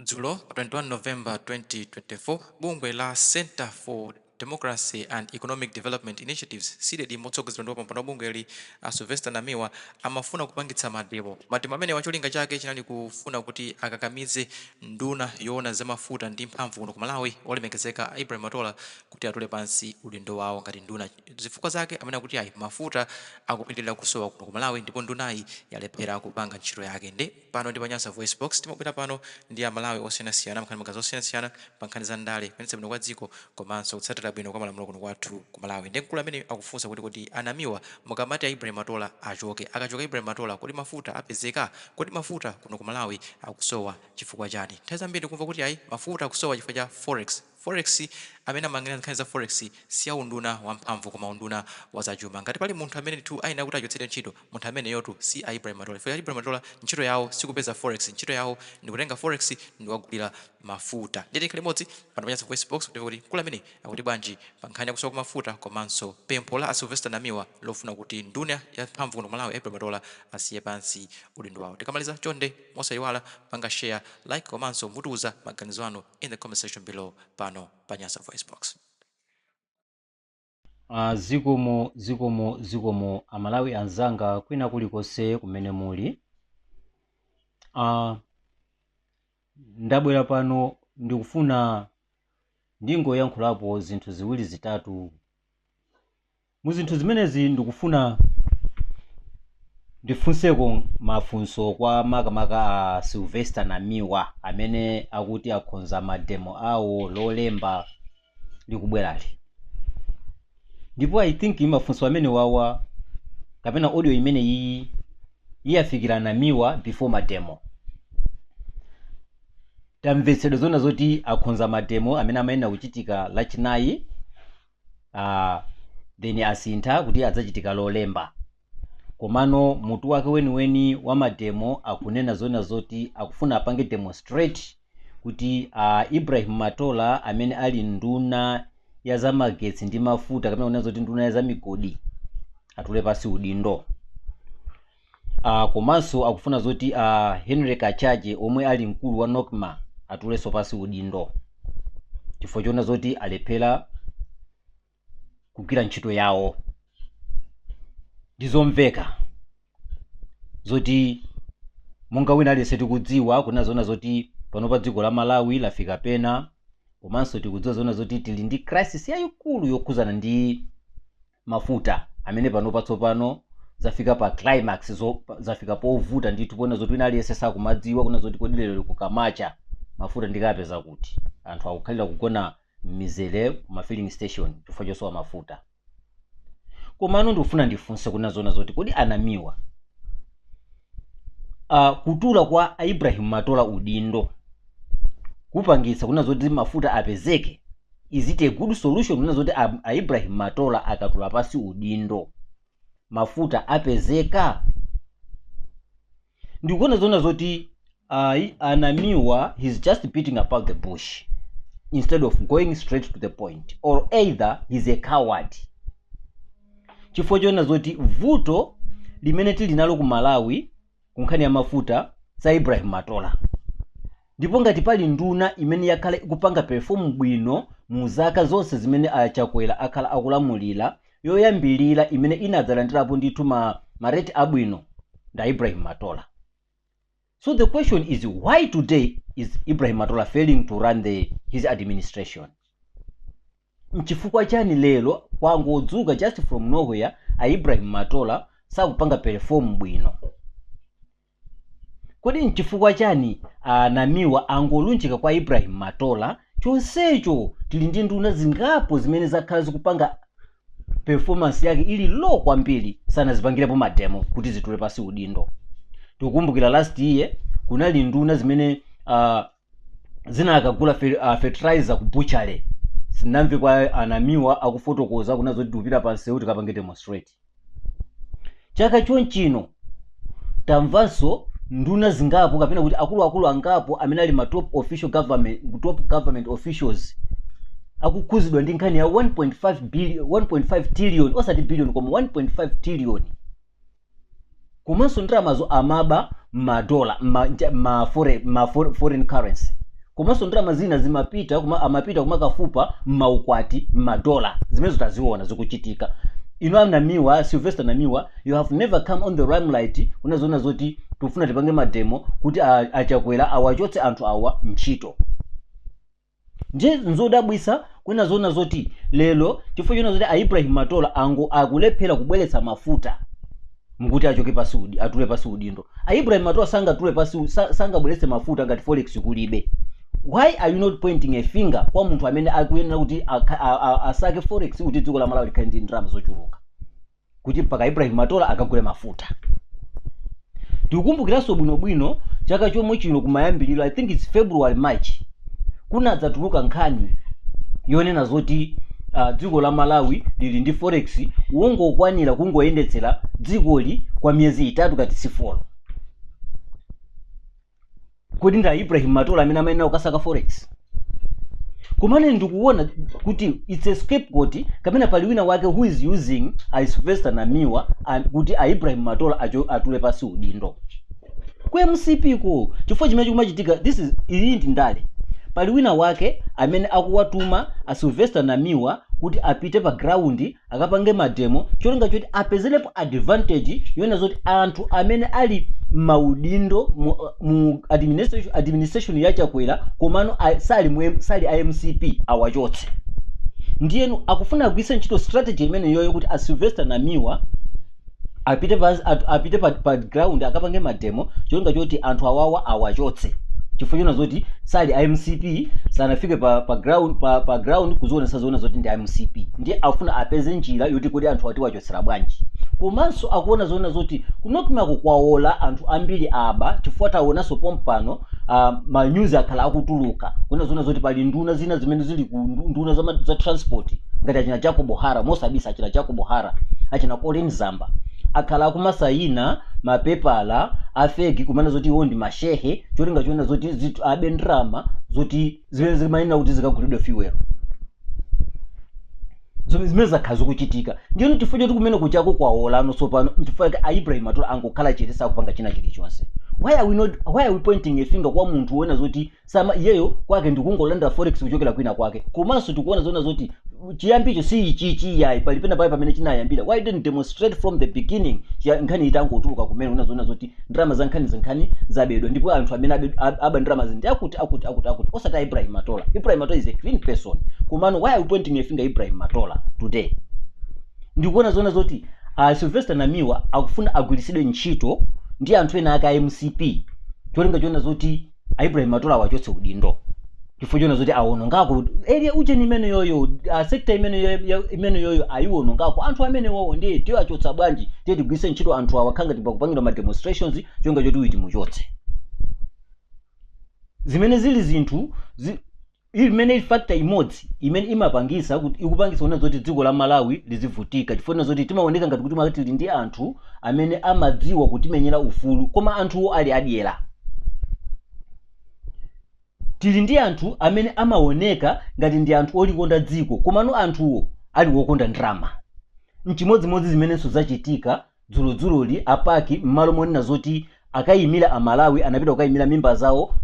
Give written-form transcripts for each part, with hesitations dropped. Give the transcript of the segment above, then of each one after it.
Dzulo pa 21 November 2024, bungwe la Centre for Democracy and Economic Development Initiatives, CDEDI, motsogozedwa ndi wapampando wa bungweli a Sylvester Namiwa, amafuna kupangitsa mademo. Mademo amenewa cholinga chake chinali kufuna kuti akakamize nduna yoona za mafuta ndi mphamvu kuno ku Malawi, olemekezeka Ibrahim Matola, kuti atule pansi udindo wawo ngati nduna. Zifukwa zake amanena kuti ayi, mafuta akupitirira kusowa kuno ku Malawi ndipo ndunayi yalephera kupanga ntchito yake. Nde pano ndi pa Nyasa Voice Box, timabwera pano ndi Amalawi osiyanasiyana, amakhala ndi maganizo osiyanasiyana pa nkhani za ndale, kuyendetsa bwino kwa dziko komanso kutsatira bwino kwa malamulo kuno kwathu ku Malawi. Nde mkulu ameneyu akufunsa kuti kodi a Namiwa, mukamati a Ibrahim Matola achoke, akachoka Ibrahim Matola kodi mafuta apezeka? Kodi mafuta kuno ku Malawi akusowa chifukwa chani? Nthawi zambiri tikumva kuti ayi, mafuta akusowa chifukwa cha forex. Forex, amene amayang'anira nkhani za forex si a unduna wa mphamvu koma unduna wa zachuma. Ngati pali munthu amene ndithu ayenera kuti achotsedwe ntchito, munthu ameneyotu si a Ibrahim Matola, chifukwa a Ibrahim Matola ntchito yawo sikupeza forex, ntchito yawo ndikutenga forex ndikukagulira mafuta. Ndiye tikhale limodzi pano pa Nyasa Voice Box kuti timve kuti mkulu ameneyu akuti bwanji pa nkhani ya kusowa kwa mafuta komanso pempho la a Sylvester Namiwa lofuna kuti nduna ya mphamvu kuno ku Malawi, a Ibrahim Matola, asiye pansi udindo wawo. Tikamaliza, chonde mosayiwala panga share, like komanso mutiuza maganizo anu in the comment section below pano pa Nyasa Voice Box. Zikomo, zikomo, zikomo Amalawi anzanga kwina kulikonse kumene muli. Ndabwera pano ndikufuna ndingoyankhulapo zinthu ziwiri zitatu. Mu zinthu zimenezi ndikufuna ndifunseko mafunso kwa makamaka a Sylvester Namiwa amene akuti akhonza mademo awo Lolemba likubwerali. Ndipo I think mafunso amene wawa kapena audio imene iyi iyafikira Namiwa before mademo. Tamvetsedwa zona zoti akhonza mademo amene amayenera kuchitika Lachinayi, then asintha kuti adzachitika Lolemba. Komano mutu wake weniweni wa mademo akunena zona zoti akufuna apange demonstrate kuti Ibrahim Matola amene ali nduna ya zamagetsi ndi mafuta, kapena kunena zoti nduna ya zamigodi, atule pasi udindo. Komanso akufuna zoti Henry Kachaje omwe ali mkulu wa NOCMA atulenso pasi udindo chifukwa choona zoti alephera kugwira ntchito yawo. Ndizomveka zoti monga wina aliyense tikudziwa kunena zona zoti pano pa dziko la Malawi lafika pena, komanso tikudziwa zona zoti tili ndi crisis yayikulu yokhuzana ndi mafuta amene pano patsopano zafika pa climax, zafika povuta ndithu, pona zoti wina aliyense sakumadziwa kuna zoti kodi lero kukamacha mafuta ndikapeza kuti. Anthu akukhalira kugona m'mizere kuma filling station chifukwa chosowa mafuta. Komano ndikufuna ndifunse kuna zona zoti kodi anamiwa, kutula kwa Ibrahim Matola udindo kupangitsa kuna zoti mafuta apezeke? Is it a good solution kuna zoti a Ibrahim Matola akatula pasi udindo mafuta apezeka? Ndikuona zona zoti anamiwa, he's just beating about the bush instead of going straight to the point, or either he's a coward, chifukwa choona zoti vuto limene tili nalo ku Malawi ku nkhani ya mafuta sa Ibrahim Matola. Ndipo ngati pali nduna imene yakhala ikupanga perform bwino mu zaka zonse zimene aChakwera akhala akulamulira, yoyambilira imene inadzalandirapo ndithu ma rate abwino nda Ibrahim Matola. So the question is, why today is Ibrahim Matola failing to run his administration? Nchifukwa chani lero kwangodzuka just from nowhere a Ibrahim Matola sakupanga perform bwino? Kodi nchifukwa chani anamiwa angolunjika kwa Ibrahim Matola, chonsecho tili ndi nduna zingapo zimene zakhala zikupanga performance yake ili low kwambiri, sanazipangirepo mademo kuti zitule pasi udindo? Tikukumbukira last year kunali nduna zimene zinakagula fertilizer ku butchery. Sinamve kwa anamiwa akufotokoza kuna zoti tikupita pansewu tikapange demonstrate. Chaka chonchino tamvanso nduna zingapo, kapena kuti akuluakulu angapo amene ali ma top official government, top government officials akukhuzidwa ndi nkhani ya 1.5 billion, 1.5 trillion, osati billion koma 1.5 trillion, komanso ndalamazo amaba madola, ma foreign currency. Komanso ndalama zina zimapita kuma, amapita kumakafupa mmaukwati mmadola, zimene taziona zikuchitika. Inu aNamiwa, Sylvester Namiwa, you have never come on the limelight kunazoona zoti tikufuna tipange mademo kuti aChakwera awachotse anthu awa ntchito. Ndiye nzodabwisa kwena zona zoti lero, chifukwa chona zoti aIbrahim Matola ango akulephera kubweretsa mafuta, mkuti achoke pasi atule pasi udindo. AIbrahim Matola sangatule pasi, sangabweretse mafuta ngati forex kulibe. Why are you not pointing a finger kwa munthu amene akuyenera kuti asake forex kuti dziko la Malawi likhale ndi ndalama zochuluka, kuti mpaka Ibrahim Matola akagule mafuta? Ndikukumbukiranso bwinobwino chaka chomwe chino kumayambiriro, I think it's February, March, kunadzatuluka nkhani yonena zoti dziko la Malawi lili ndi forex wongokwanira kungoyendetsera dzikoli kwa miyezi 3 kati si 4. Kodi ndi Ibrahim Matola amene amayenera kukasaka forex? Kumane ndikuona kuti it's a scapegoat, kapena pali wina wake who is using a Sylvester Namiwa kuti a Ibrahim Matola atule pasi udindo ku MCP ko. Chifukwa chimene chikumachitika, this is, iyi ndi ndale. Pali wina wake amene akuwatuma a Sylvester Namiwa kuti apite pa ground akapange mademo, cholinga choti apezerepo advantage yona zoti anthu amene ali maudindo mu administration ya Chakwera komano sali a MCP awachotse. Ndiyenu akufuna agwiritse ntchito strategy imene yoyo kuti a Sylvester Namiwa apite pa ground akapange mademo, cholinga choti anthu awawa awachotse chifukwa chona zoti sali a MCP, sanafike pa ground kuzionesa zoona zoti ndi MCP. Ndiye afuna apeze njira yoti kodi anthu ati wachotsera bwanji. Komanso akuona zoona zoti kunokimako kwaola anthu ambiri aba, chifukwa taonanso pompano manyuzi akhala akutuluka kuna zoona zoti pali nduna zina zimene zili ku nduna za transport, ngati achina Jacob Hara, mosabisa achina Jacob Hara, achina Colin Zamba, akhala akumasayina mapepala a fake kumene zoti iwo ndi mashehe, cholinga choona zoti abe ndrama zoti zimene zimayenera kuti zikagulidwe fuel, zomwe zimene zakhala zikuchitika. Ndiyeno chifukwa choti kumene kuchako kwaola tsopano, nchifukwa chake aIbrahim Matola angokhala chete, sakupanga china chilichonse. Why are we pointing a finger kwa munthu wona zoti sama iyeyo kwake ndikungolanda forex kuchokera kwina kwake? Komanso tikuona zona zoti chiyambicho si ichichi yayi, pali pena pale pamene chinayambira. Why didn't demonstrate from the beginning, nkhani itangotuluka kumene una zona zoti ndalama za nkhani zinkhani zabedwa, ndipo anthu amene aba ndalama zindi akuti akuti akuti akuti, osati Ibrahim Matola? Ibrahim Matola is a clean person. Komano why are we pointing a finger Ibrahim Matola today? Ndikuona zona zoti Sylvester Namiwa akufuna agwiritsidwe ntchito ndi anthu ena ake a MCP, cholinga choona zoti Ibrahim Matola awachotse udindo, chifukwa choona zoti awonongako area ujeni imene yoyo, sector imene yoyo ayiwonongako anthu amene wowo. Ndiye tiwachotsa bwanji? Tiye tigwiritse ntchito anthu awa khanga tipakupangira ma demonstrations, cholinga choti uyu timuchotse. Zimene zili zinthu imene ili factor imodzi imene imapangisa kuti, ikupangisa kuona zoti dziko la Malawi lizivutika, chifukwa zoti timaoneka ngati kuti tili ndi anthu amene amadziwa kutimenyera ufulu, koma anthuwo ali adyera. Tili ndi anthu amene amaoneka ngati ndi anthu olikonda dziko, komano anthuwo ali wokonda ndrama. Mchimodzimodzi zimenenso zachitika dzulodzuloli, aPAC m'malo monena zoti akayimira Amalawi, anapita kukayimira mimba zawo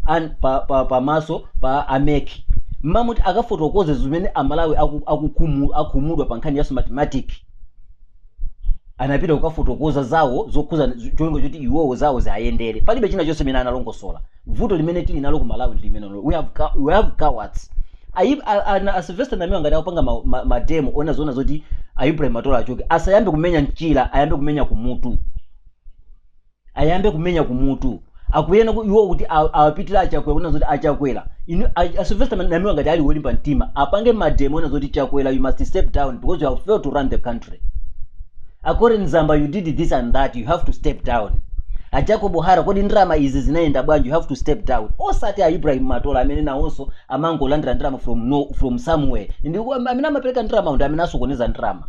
pamaso pa aMEC, mmamuti akafotokoze zimene Amalawi akhumudwa pa nkhani ya Smartmatic. Anapita kukafotokoza zawo zokhuza, cholinga choti iwowo zawo zayendere. Palibe china chonse imene analongosola. Vuto limene tili nalo ku Malawi ndi limene we have cowards. A Sylvester Namiwa ngati akupanga mademo ona zona zoti a Ibrahim Matola achoke, asayambe kumenya mchira, ayambe kumenya kumutu, ayambe kumenya kumutu. Akuyena iwo kuti awapitira aChakwera kuna zoti aChakwera, inu a Sylvester Namiwa ngati ali wolimba mtima, apange mademo ona zoti Chakwera, you must step down because you have failed to run the country. According Zamba, you did this and that, you have to step down. A Jacob Hara, kodi ndrama izi zinayenda bwanji? You have to step down. Osati a Ibrahim Matola amene nawonso amangolandira ndrama from no, from somewhere. Ndi amene amapereka ndrama ndi amene asokoneza ndrama,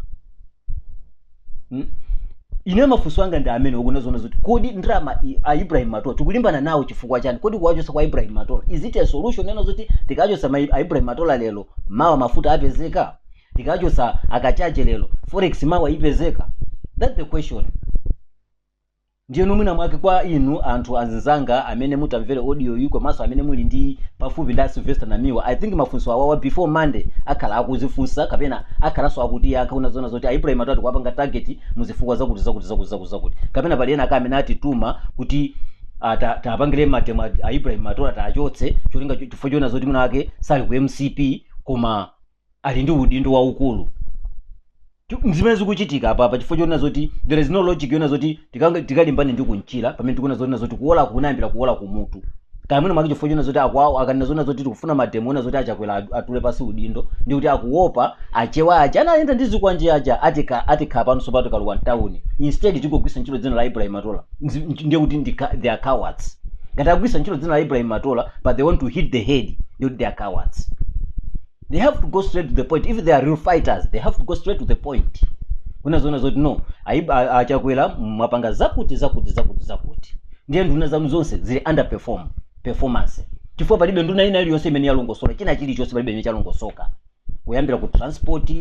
Ine mafunso anga ndi amene okuna zona zoti kodi ndrama a Ibrahim Matola tikulimbana nawo chifukwa chani? Kodi kuwachosa kwa Ibrahim Matola, is it a solution? Nena zoti tikachosa a Ibrahim Matola lero, mawa mafuta apezeka? Tikachosa akachache lero, forex mawa ipezeka? That's the question. Ndiye mwina mwake kwa inu anthu anzanga amene mutamvere audio iyi, komanso amene muli ndi pafupi ndi Sylvester Namiwa, I think mafunso awawa before Monday akhala akuzifunsa kapena akhalanso akutiyankha kuna zona zoti Ibrahim Matola kuwapanga target muzifukwa zakuti zakuti zakuti zakuti zakuti, kapena pali ena aka amene atituma kuti tapangire mademo a Ibrahim Matola, tachotse cholinga chifukwa choona zoti mwina wake sali ku MCP koma ali ndi udindo waukulu. Zimene zikuchitika apapa, chifukwa choona zoti there is no logic yona zoti tikalimbane ndi kunchira pamene tikuona zoti zoti kuola kunayambira kuola kumutu. Kaya mwina mwake chifukwa choona zoti akwawo akanena zona zoti tikufuna mademo ona zoti aChakwera atule pasi udindo, ndi kuti akuopa achewa aja anayenda ndi zikwanje aja atika atikhala pano pato kaluwa mtawuni. Instead tingogwisa ntchito dzina la Ibrahim Matola. Ndiye kuti they are cowards. Ngati agwisa ntchito dzina la Ibrahim Matola but they want to hit the head, ndiye kuti they are cowards. They have to go straight to the point. If they are real fighters, they have to go straight to the point kuna zona zoti no, aChakwera mwapanga zakuti zakuti zakuti zakuti, ndiye nduna zanu zonse zili under performance, chifukwa palibe nduna ina iliyonse imene yalongosola china chilichonse. Palibe imene chalongosoka, kuyambira ku transport,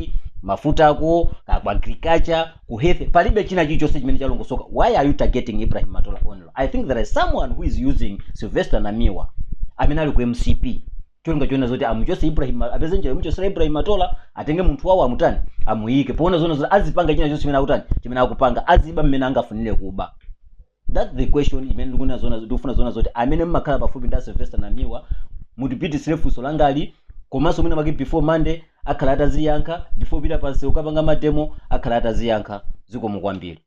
mafutako, ku agriculture, ku health, palibe china chilichonse chimene chalongosoka. Why are you targeting Ibrahim Matola only? I think there is someone who is using Sylvester Namiwa amene ali ku MCP, cholinga choona zoti amuchose Ibrahim, apeze njira yomuchosera Ibrahim Matola, atenge munthu wawo, amutani, amuyike, poona zona zoti azipanga china chonse chimene akutani, chimene akupanga, aziba mmene angafunire kuba. That's the question imene ndikufuna zona, ndikufuna zona zoti amene mmakhala pafupi ndi Sylvester Namiwa mutipitisire funso langali, komanso mwina maki before Monday akhala ataziyankha, before pita pansi ukapanga mademo akhala ataziyankha. Zikomo kwambiri.